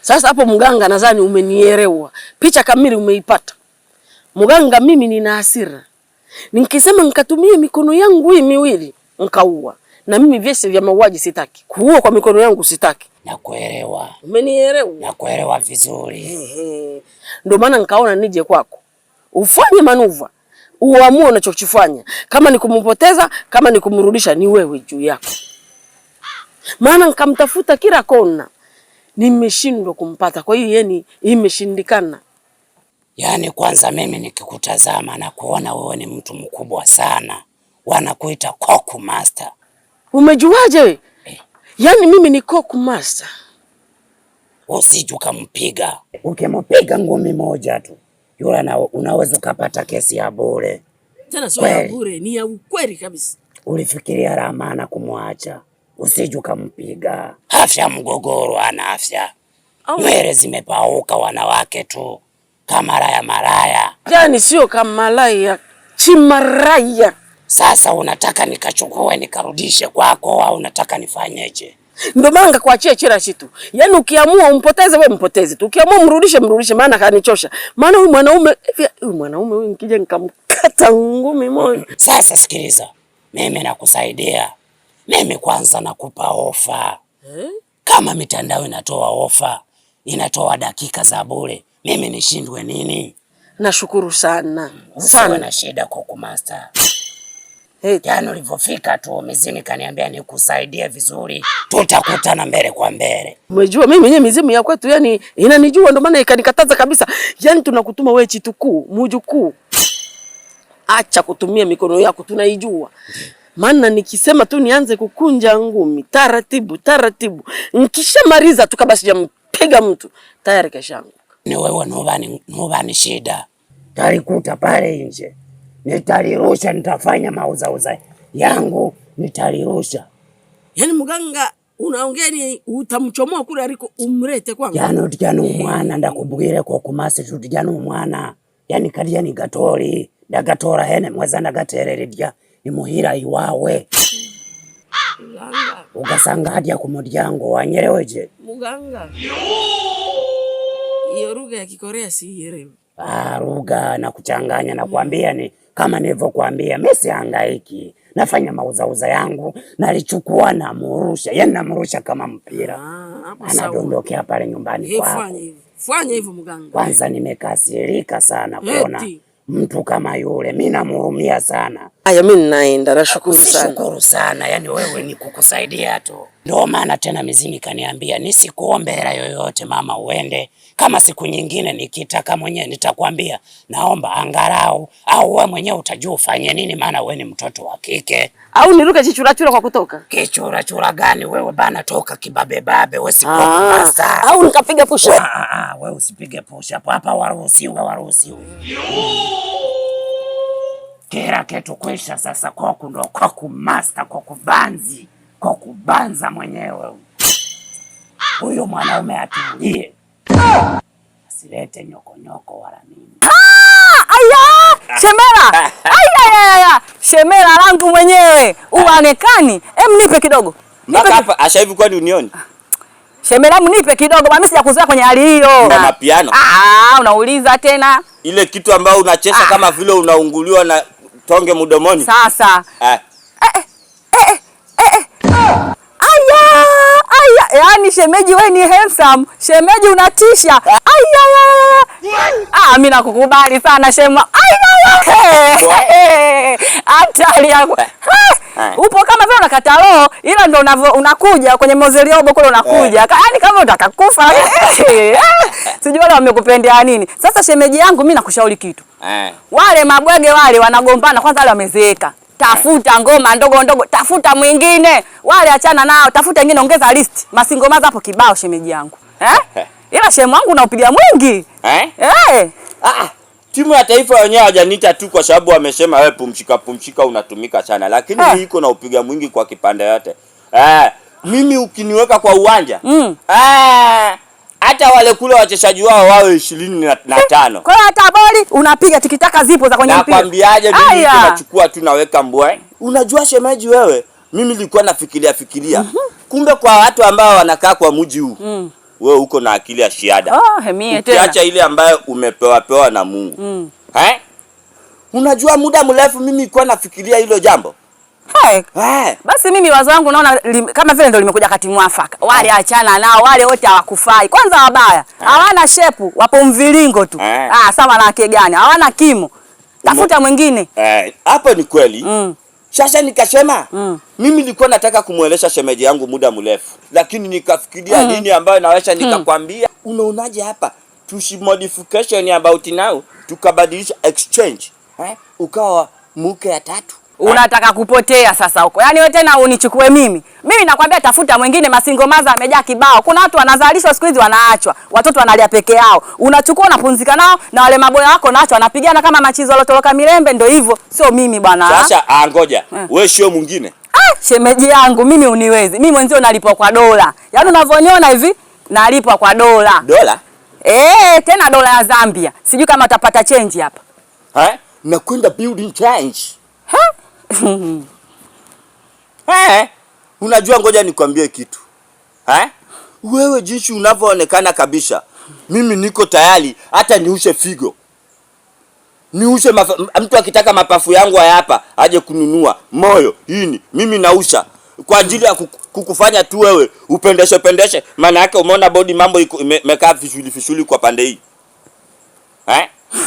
Sasa hapo mganga, nadhani umenielewa, picha kamili umeipata. Mganga, mimi nina hasira, nikisema nikatumie mikono yangu hii miwili nkaua, na mimi vyesi vya mauaji sitaki, kuua kwa mikono yangu sitaki. Nakuelewa. Umenielewa? Nakuelewa vizuri. Ehe. Ndio maana nikaona nije kwako ufanye manuva, uamue unachokifanya, kama ni kumpoteza, kama ni kumrudisha, ni wewe juu yako. Maana nikamtafuta kila kona, nimeshindwa kumpata. Kwa hiyo yani imeshindikana. Yaani kwanza mimi nikikutazama na kuona wewe ni mtu mkubwa sana, wanakuita Koku Master. Umejuaje we? Yaani mimi ni Koku Master. Usije ukampiga. Ukimpiga ngumi moja tu yule unaweza ukapata kesi ya bure. Tena sio ya bure, ni ya ukweli kabisa. Ulifikiria Ramana kumwacha, usije ukampiga. Afya mgogoro, ana afya nywele zimepauka, wanawake tu kama maraya. Yaani sio kama malaya, chimaraya. Sasa unataka nikachukue nikarudishe kwako au unataka nifanyeje? Ndio maana ngakuachia chila kitu. Yaani ukiamua umpoteze wewe mpoteze tu. Ukiamua mrudishe mrudishe, maana kanichosha. Maana huyu mwanaume huyu mwanaume huyu nikija nikamkata ngumi moja. Sasa sikiliza, mimi nakusaidia. Mimi kwanza nakupa ofa. Kama mitandao inatoa ofa, inatoa dakika za bure, mimi nishindwe nini? Nashukuru sana. Usiwe na shida Koku Master. Hey. Yaani ulivyofika tu mizini kaniambia nikusaidie vizuri, tutakutana mbele kwa mbele. Umejua mimi mwenyewe mizimu ya kwetu yani inanijua, ndio maana ikanikataza kabisa. Yaani tunakutuma wewe chitukuu, mjukuu. Acha kutumia mikono yako, tunaijua. Maana nikisema tu nianze kukunja ngumi taratibu taratibu, nikishamaliza tu kabla sijampiga mtu tayari kashaanguka. Ni wewe nubani shida. Talikuta pale nje. Nitalirusha, nitafanya mauzauza yangu, nitalirusha. Yaani mganga unaongea ni utamchomoa kule aliko umlete kwangu. Yaani utijana umwana ndakubwire ko kumasi tutijana umwana. Yaani kaliya ni gatori, ndagatora hene mweza ndagaterererya imuhira iwawe. Muganga. Ugasanga hadi ku muryango wanyereweje. Muganga. Iyo lugha ya Kikorea siielewi. Ah, lugha na kuchanganya na kuambia ni kama nilivyokuambia, mimi sihangaiki. Nafanya mauzauza yangu, nalichukua na murusha. Yaani namrusha kama mpira. Anadondokea pale nyumbani kwako. Fanya hivyo. Fanya hivyo mganga. Kwanza nimekasirika sana kuona mtu kama yule, mimi namhurumia sana. Haya, mimi ninaenda, nashukuru sana. Shukuru sana. Yaani wewe ni kukusaidia tu. Ndio maana tena mizimu kaniambia nisikuombe hela yoyote mama, uende. Kama siku nyingine nikitaka mwenyewe nitakwambia naomba angalau, au wewe mwenyewe utajua ufanye nini, maana wewe ni mtoto wa kike. Au niruke chichurachura kwa kutoka? Kichurachura gani wewe bana, toka kibabe babe wewe, si kwa Au nikapiga push up. Wewe usipige push up hapa, waruhusiwe, waruhusiwe. Kila kitu kwisha sasa, koku ndo Koku Master, koku banzi, koku banza mwenyewe. Huyo mwanaume atulie. Asilete nyoko nyoko wala nini. Aya, shemera. Aya, aya, shemera langu mwenyewe. Uonekani. Em, nipe kidogo. Mpaka hapa asha hivi kwani unioni? Shemera, nipe kidogo. Mimi sijakuzoea kwenye hali hiyo. Na mapiano. Unauliza tena. Ile kitu ambayo unacheza kama vile unaunguliwa na tonge mdomoni. Sasa. Aya, aya, yaani shemeji wewe ni handsome. Shemeji unatisha. Aya. Mimi nakukubali sana shema. Aya. Hatari yako. Upo kama vile unakata roho, ila ndo unakuja kwenye mozeliobo kule unakuja. Yaani kama utakakufa. Sijui wale wamekupendea nini. Sasa shemeji yangu mimi nakushauri kitu. Wale mabwege wale wanagombana kwanza, wale wamezeeka. Tafuta ngoma ndogo ndogo, tafuta mwingine. Wale achana nao, tafuta mwingine, ongeza list. Masingomaza hapo kibao shemeji yangu. Ila shemu wangu unaupiga mwingi. Timu ya taifa wenyewe hawajaniita tu kwa sababu wamesema wewe pumzika pumzika unatumika sana, lakini mimi niko na upiga mwingi kwa kipande yote. Mimi ukiniweka kwa uwanja, hata wale kule wachezaji wao wawe 25. Kwa hiyo hata boli unapiga tikitaka zipo za kwenye mpira. Nakwambiaje mimi nachukua tu naweka mbwa. Unajua shemeji wewe, mimi nilikuwa nafikiria fikiria. Kumbe kwa watu ambao wanakaa kwa mji huu. Wewe uko na akili ya shiada. Oh, mie tena. Ukiacha ile ambayo umepewa pewa na Mungu. Eh? Unajua muda mrefu mimi nilikuwa nafikiria hilo jambo. Hey. Eh. Basi mimi wazo wangu naona kama vile ndio limekuja kati mwafaka. Wale achana nao, wale wote hawakufai. Kwanza wabaya, hawana shepu, wapo mviringo tu. Ah, sawa na wake gani? Hawana kimo. Tafuta mwingine. Hapo ni kweli. Sasa nikasema mimi nilikuwa nataka kumuelesha shemeji yangu muda mrefu, lakini nikafikiria nini ambayo naweza nikakwambia. Unaonaje hapa tusi modification about now tukabadilisha exchange, ukawa mke ya tatu. Unataka kupotea sasa huko. Yaani wewe tena unichukue mimi. Mimi nakwambia tafuta mwingine, masingo maza amejaa kibao. Kuna watu wanazalishwa siku hizi wanaachwa. Watoto wanalia peke yao. Unachukua unapumzika nao na wale maboya wako naacho wanapigana kama machizo walotoroka Mirembe, ndio hivyo. Sio mimi bwana. Sasa ngoja. Wewe sio mwingine. Ah, shemeji yangu mimi uniwezi. Mimi mwenzio nalipwa kwa dola. Yaani unavyoniona hivi nalipwa kwa dola. Dola? Tena dola ya Zambia. Sijui kama utapata change hapa. Eh? Nakwenda building change. Ha? Unajua ngoja nikwambie kitu. Wewe jinsi unavyoonekana kabisa, mimi niko tayari hata niushe figo. Niushe mtu akitaka mapafu yangu haya hapa aje kununua, moyo, ini, mimi nausha kwa ajili ya kukufanya tu wewe upendeshe pendeshe. Maana yake umeona body mambo iko imekaa vizuri vizuri kwa pande hii.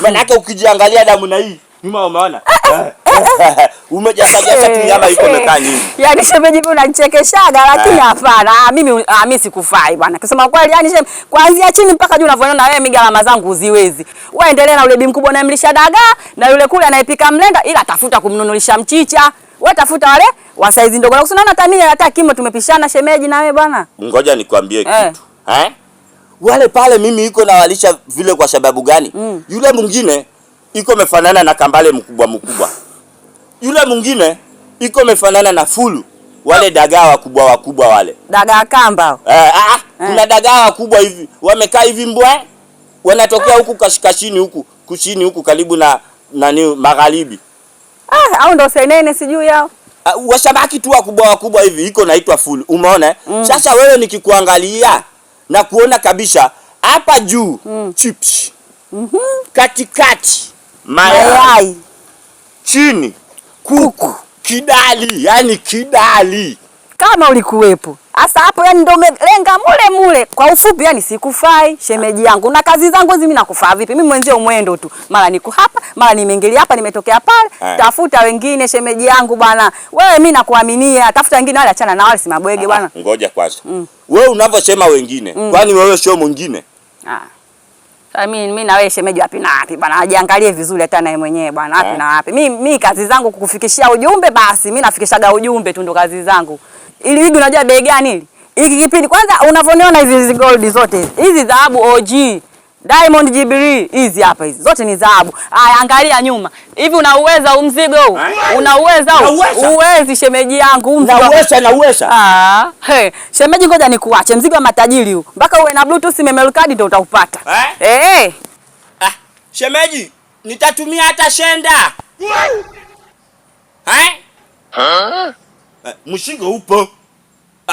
Maana yake ukijiangalia damu na hii nyuma umeona? Umejaza jaza tu nyama iko imekaa nyingi. Yaani shemeji mimi unanichekeshaga lakini hapana. Mimi mimi sikufai bwana. Kusema kweli yani shemeji kuanzia chini mpaka juu unavyoniona wewe mimi gharama zangu uziwezi. Wewe endelea na yule bi mkubwa anayemlisha dagaa na yule kule anayepika mlenda ila tafuta kumnunulisha mchicha. Wewe tafuta wale wa size ndogo. Na unaona hata mimi hata kimo tumepishana shemeji na wewe bwana. Ngoja nikwambie kitu. Wale pale mimi iko nawalisha vile kwa sababu gani? Yule mwingine iko mefanana na kambale mkubwa mkubwa. Yule mwingine iko mefanana na fulu, wale dagaa wakubwa wakubwa wale. Dagaa kamba. Kuna dagaa wakubwa hivi, wamekaa hivi mbwa, wanatokea huku kashikashini huku, kushini huku karibu na nani magharibi. Au ndo senene sijui yao. Washabaki tu wakubwa wakubwa hivi, iko naitwa fulu. Umeona? Sasa wewe nikikuangalia na kuona kabisa hapa juu chips. Katikati mayai, chini kuku, kidali, yani kidali. Kama ulikuwepo. Sasa hapo yani ndio umelenga mule mule. Kwa ufupi yani sikufai shemeji yangu. Na kazi zangu hizi mimi nakufaa vipi? Mimi mwenzio mwendo tu. Mara niko hapa, mara nimeingilia hapa, nimetokea pale. Tafuta wengine shemeji yangu bwana. Wewe mimi nakuaminia. Tafuta wengine wale, achana na wale si mabwege bwana. Ngoja kwanza. Wewe unavyosema wengine, kwani wewe sio mwingine? Mimi na wewe shemeji wapi na wapi bwana? Ajiangalie vizuri hata naye mwenyewe bwana, wapi na wapi. Mimi kazi zangu kukufikishia ujumbe basi, mimi nafikishaga ujumbe tu ndo kazi zangu. Ili wigi unajua bei gani hili? Hiki kipindi kwanza unavoniona hizi hizi gold zote. Hizi dhahabu OG, Diamond Jubilee hizi hapa hizi. Zote ni dhahabu. Haya angalia nyuma. Hivi unauweza mzigo huu? Unauweza huu? Uwezi shemeji yangu mzigo. Nauweza, nauweza. Hey, shemeji ngoja nikuache mzigo wa matajiri huu. Mpaka uwe na Bluetooth memory card ndio utaupata. Shemeji, nitatumia hata shenda. Mshingo upo.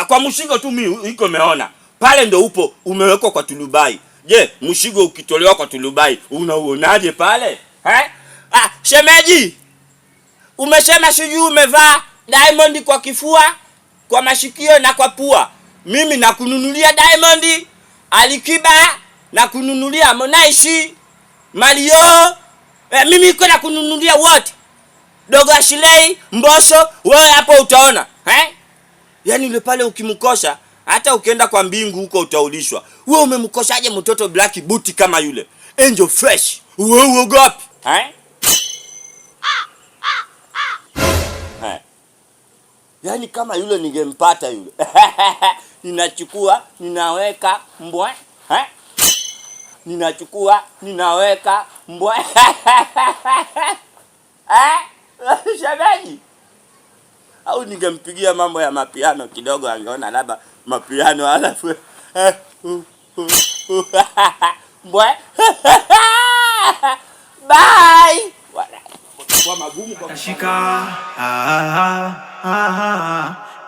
Kwa mshingo tu mimi iko meona. Pale ndo upo umewekwa kwa tulubai. Je, mshigo ukitolewa kwa tulubai unauonaje pale? Shemeji, umesema sijui umevaa diamond kwa kifua, kwa mashikio na kwa pua. Mimi nakununulia diamond, Alikiba, nakununulia Harmonize, Mario. Mimi iko nakununulia wote. Dogo Ashilei, Mbosso, wewe hapo utaona. Yaani yule pale ukimkosha hata ukienda kwa mbingu huko utaulishwa. Wewe umemkoshaje mtoto black booty kama yule? Angel fresh. Wewe uogopi? Yaani kama yule ningempata yule. Ninachukua, ninaweka mbwa. Ninachukua, ninaweka mbwa. Shemeji. Au ningempigia mambo ya mapiano kidogo angeona labda mapiano alafu mbwa. Bye. Kwa magumu kwa Patashika,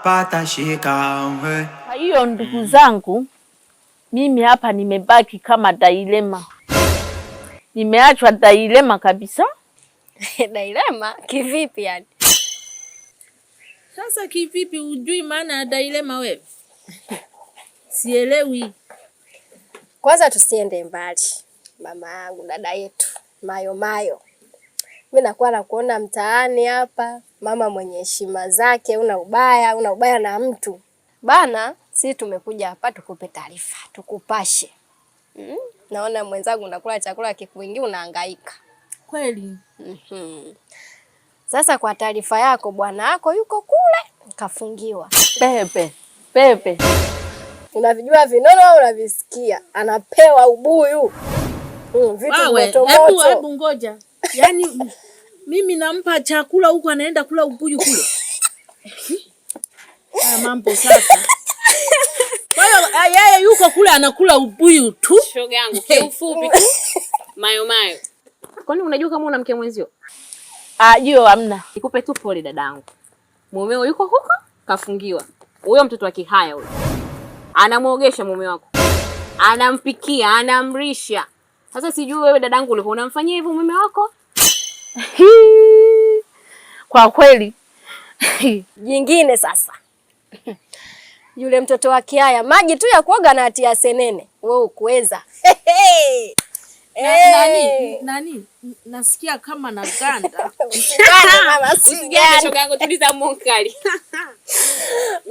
patashika. Kwa hiyo ndugu zangu, Mimi hapa nimebaki kama dailema, nimeachwa dailema kabisa. Dailema kivipi yani? Sasa kivipi? Ujui maana ya dailema wewe? Sielewi. Kwanza tusiende mbali, mama yangu, dada yetu Mayo Mayo, mi nakuwa nakuona mtaani hapa, mama mwenye heshima zake, una ubaya, una ubaya na mtu bana. Sisi tumekuja hapa tukupe taarifa, tukupashe. Naona mwenzangu unakula chakula kikuingia, unahangaika kweli. Sasa kwa taarifa yako, bwana wako yuko kule kafungiwa. Pepe pepe, unavijua vinono au unavisikia? Anapewa ubuyu. Vitu moto moto. Hebu ngoja, yaani mimi nampa chakula huku anaenda kula ubuyu kule. Haya mambo sasa. Kwa hiyo yeye yuko kule anakula ubuyu tu. Shoga yangu kiufupi tu. Mayo mayo. Kwani unajua kama una mke mwenzio? Ah, hiyo hamna. Nikupe tu pole dadangu. Mumeo yuko huko kafungiwa. Huyo mtoto wa kihaya huyo. Anamuogesha mume wako. Anampikia, anamrisha. Sasa sijui wewe dadangu ulikuwa unamfanyia hivyo mume wako? Kwa kweli. Jingine sasa. Yule mtoto wa kihaya maji tu ya kuoga na atia senene. Wewe ukuweza. Nani nasikia kama naganda. Usigande shoga yangu, tuliza munkari.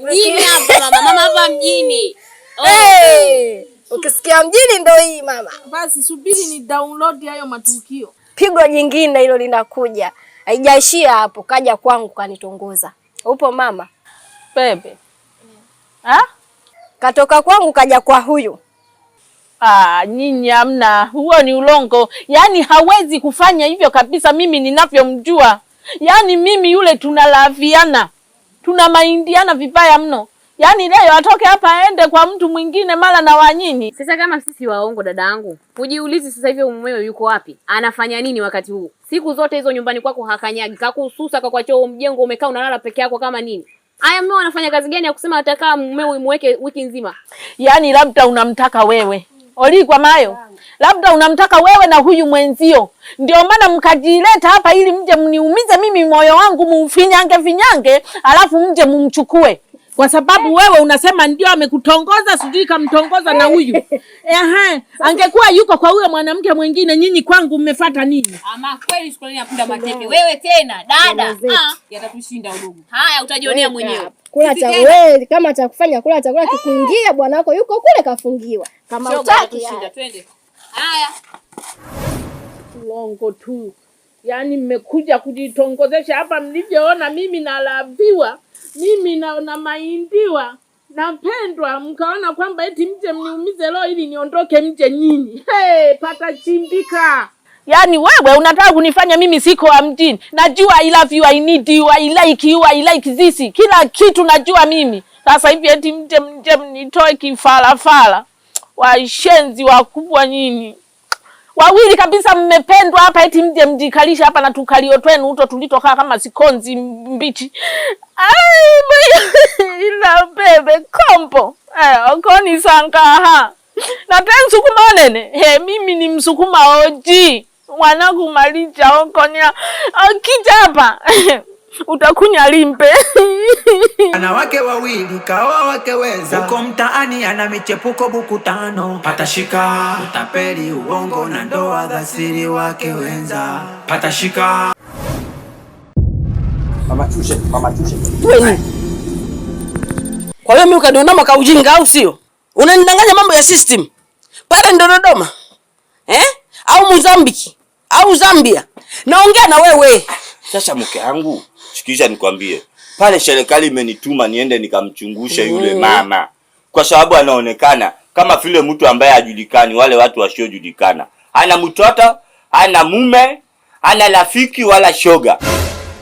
Mjini hapa mama, mama hapa mjini. Hey, ukisikia mjini ndo hii mama. Basi subiri ni download hayo matukio. Pigo jingine hilo linakuja. Haijaishia hapo, kaja kwangu kanitongoza. Upo mama? Bebe. Ha? Katoka kwangu kaja kwa huyu. Ah, nyinyi hamna, huo ni ulongo. Yaani hawezi kufanya hivyo kabisa, mimi ninavyomjua. Yaani mimi yule tunalaviana, tunamaindiana vibaya mno. Yaani leo atoke hapa aende kwa mtu mwingine mara na wanyinyi. Sasa kama sisi waongo dadangu, hujiulizi sasa hivi mumeo yuko wapi? Anafanya nini wakati huu? Siku zote hizo nyumbani kwako hakanyagi, kakususa kakuachia huo mjengo umekaa unalala peke yako kama nini? Aya, mmeo anafanya kazi gani ya kusema atakaa mmeo imweke wiki nzima? Yaani labda unamtaka wewe. Oli kwa mayo. Labda unamtaka wewe na huyu mwenzio. Ndio maana mkajileta hapa ili mje mniumize mimi moyo wangu mumfinyange finyange, alafu mje mumchukue. Kwa sababu wewe unasema ndio amekutongoza, sijui kamtongoza na huyu. Ehe, angekuwa yuko kwa huyo mwanamke mwingine, nyinyi kwangu mmefuata nini? Ama kweli shukrani ya punda mateke. Wewe tena dada, ah, yatatushinda udugu. Haya utajionea mwenyewe. Kula cha wewe kama cha kufanya kula chakula kikuingia, bwana wako yuko kule kafungiwa. Kama utaki twende. Haya. Ulongo tu. Yaani mmekuja kujitongozesha hapa mlivyoona mimi nalaviwa, mimi na maindiwa, napendwa, mkaona kwamba eti mje mniumize roho ili niondoke mje nyinyi. Hey, pata chimbika. Yaani wewe unataka kunifanya mimi siko wa mjini. Najua I love you, I need you, I like you, I like this. Kila kitu najua mimi. Sasa hivi eti mje mje mnitoe kifarafara. Washenzi wakubwa nyinyi. Wawili kabisa mmependwa hapa eti mje mjikalisha hapa na tukalio twenu huto tulitokaa kama sikonzi mbichi. Ai, ila bebe kompo. Okoni sankaha. Na te msukuma onene. He, mimi ni msukuma oji. Mwanangu malija okonya. Akija hapa utakunya limpe. Wanawake wawili kaoa wake wenza, huko mtaani ana michepuko buku tano. Patashika utapeli, uongo na ndoa dhasiri wake wenza. Patashika. Mama chushe, mama chushe. Wewe. Kwa hiyo mimi ukaniona maka ujinga au sio? Unanidanganya mambo ya system. Pale ndo Dodoma. Eh? Au Mozambiki au Zambia. Naongea na wewe. Sasa mke wangu, sikiza nikwambie. Pale serikali imenituma niende nikamchungushe yule mama. Kwa sababu anaonekana kama vile mtu ambaye hajulikani, wale watu wasiojulikana. Hana mtoto, hana mume, hana rafiki wala shoga.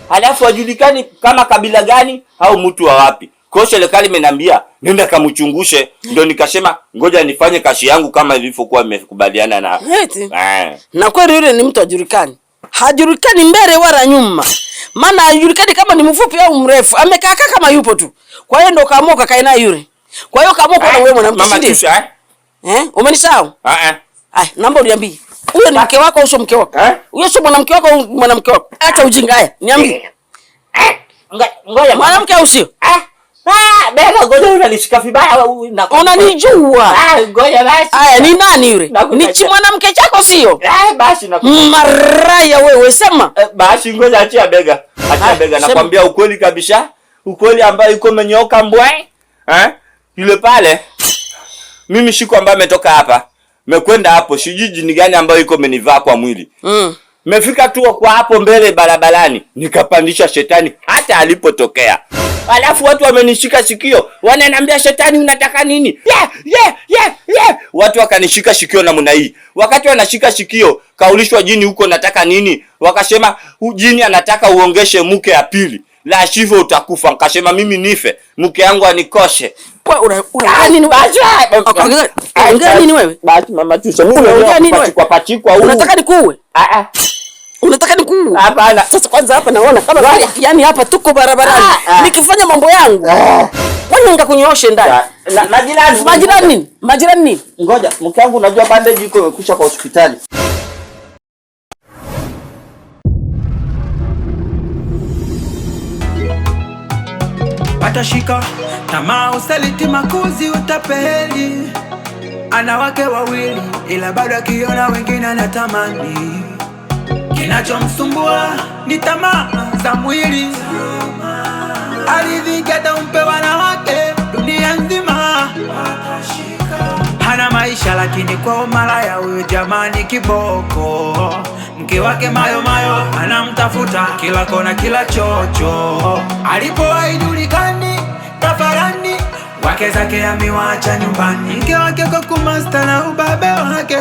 Halafu hajulikani kama kabila gani au mtu wa wapi. Kwa hiyo serikali imeniambia nenda kamchungushe, ndio nikasema ngoja nifanye kazi yangu kama ilivyokuwa nimekubaliana na. Na kweli yule ni mtu hajulikani. Hajulikani mbele wala nyuma. Maana hajulikani kama ni mfupi au mrefu. Amekaa kama yupo tu. Kwa hiyo ndio kaamua kakae naye yule. Kwa hiyo kaamua kwa wewe mwanamke. Mama Tusha, eh? Eh? Umenisahau? Ah ah. Ai, naomba uniambie. Huyo ni mke wako au sio mke wako? Eh? Huyo sio mwanamke wako au mwanamke wako? Acha ujinga haya. Niambie. Ngoja Mwanamke au sio? Ah. Ah, bega ngoja unanishika vibaya wewe na Unanijua. Ah, ngoja basi. Aya, ni nani yule? Nakutajia. Ni chi mwanamke chako sio? Ah, basi na Maraya wewe sema. Basi ngoja achia bega. Achia Haya, bega sema. nakwambia ukweli kabisa. Ukweli ambayo iko menyoka mbwe. Eh? Yule pale. Mimi siku ambayo ametoka hapa. Mekwenda hapo sijui jini gani ambayo iko menivaa kwa mwili. Mefika tu kwa hapo mbele barabarani, nikapandisha shetani hata alipotokea. Alafu watu wamenishika sikio, wananiambia shetani unataka nini? Yeah, yeah, yeah, yeah. Watu wakanishika sikio namna hii. Wakati wanashika sikio, kaulishwa jini huko nataka nini? Wakasema jini anataka uongeshe mke ya pili. La sivyo utakufa. Nikasema mimi nife, mke yangu anikoshe. Wewe una nini wewe? Ongea nini wewe? Basi mama tuseme Unaongea nini wewe? pachikwa pachikwa huu. Unataka nikuue? Ah ah. Unataka nikuue? Hapana. Sasa kwanza hapa naona kama vile yani hapa tuko barabarani. Nikifanya mambo yangu. Wewe nikakunyooshe ndani. Na majirani. Majirani nini? Majirani nini? Ngoja, mke wangu unajua bandage iko imekwisha kwa hospitali. Patashika tamaa, usaliti, makuzi, utapeli. Ana wake wawili ila bado akiona wengine anatamani. Kinachomsumbua ni tamaa za mwili. Aridhiki hata umpe wanawake dunia nzima. Hana maisha lakini kwa umalaya huyu jamani kiboko. Mke wake mayo mayo anamtafuta kila kona kila chocho. Alipo haijulikani tafarani, wake zake amewaacha nyumbani. Mke wake kwa kumasta na ubabe wake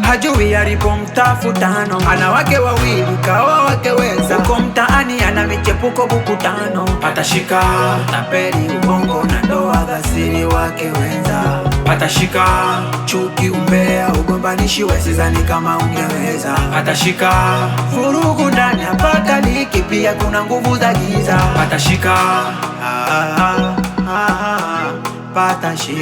hajui alipomtafutano. Ana wake wawili kaoa wake weza, uko mtaani ana michepuko buku tano. Patashika tapeli, uongo na ndoa dhasiri wake wenza. Patashika chuki, umbea, ugombanishi, wesizani kama ungeweza. Patashika vurugu ndani hapa liki, pia kuna nguvu za giza. Patashika ah, ah, ah, patashika.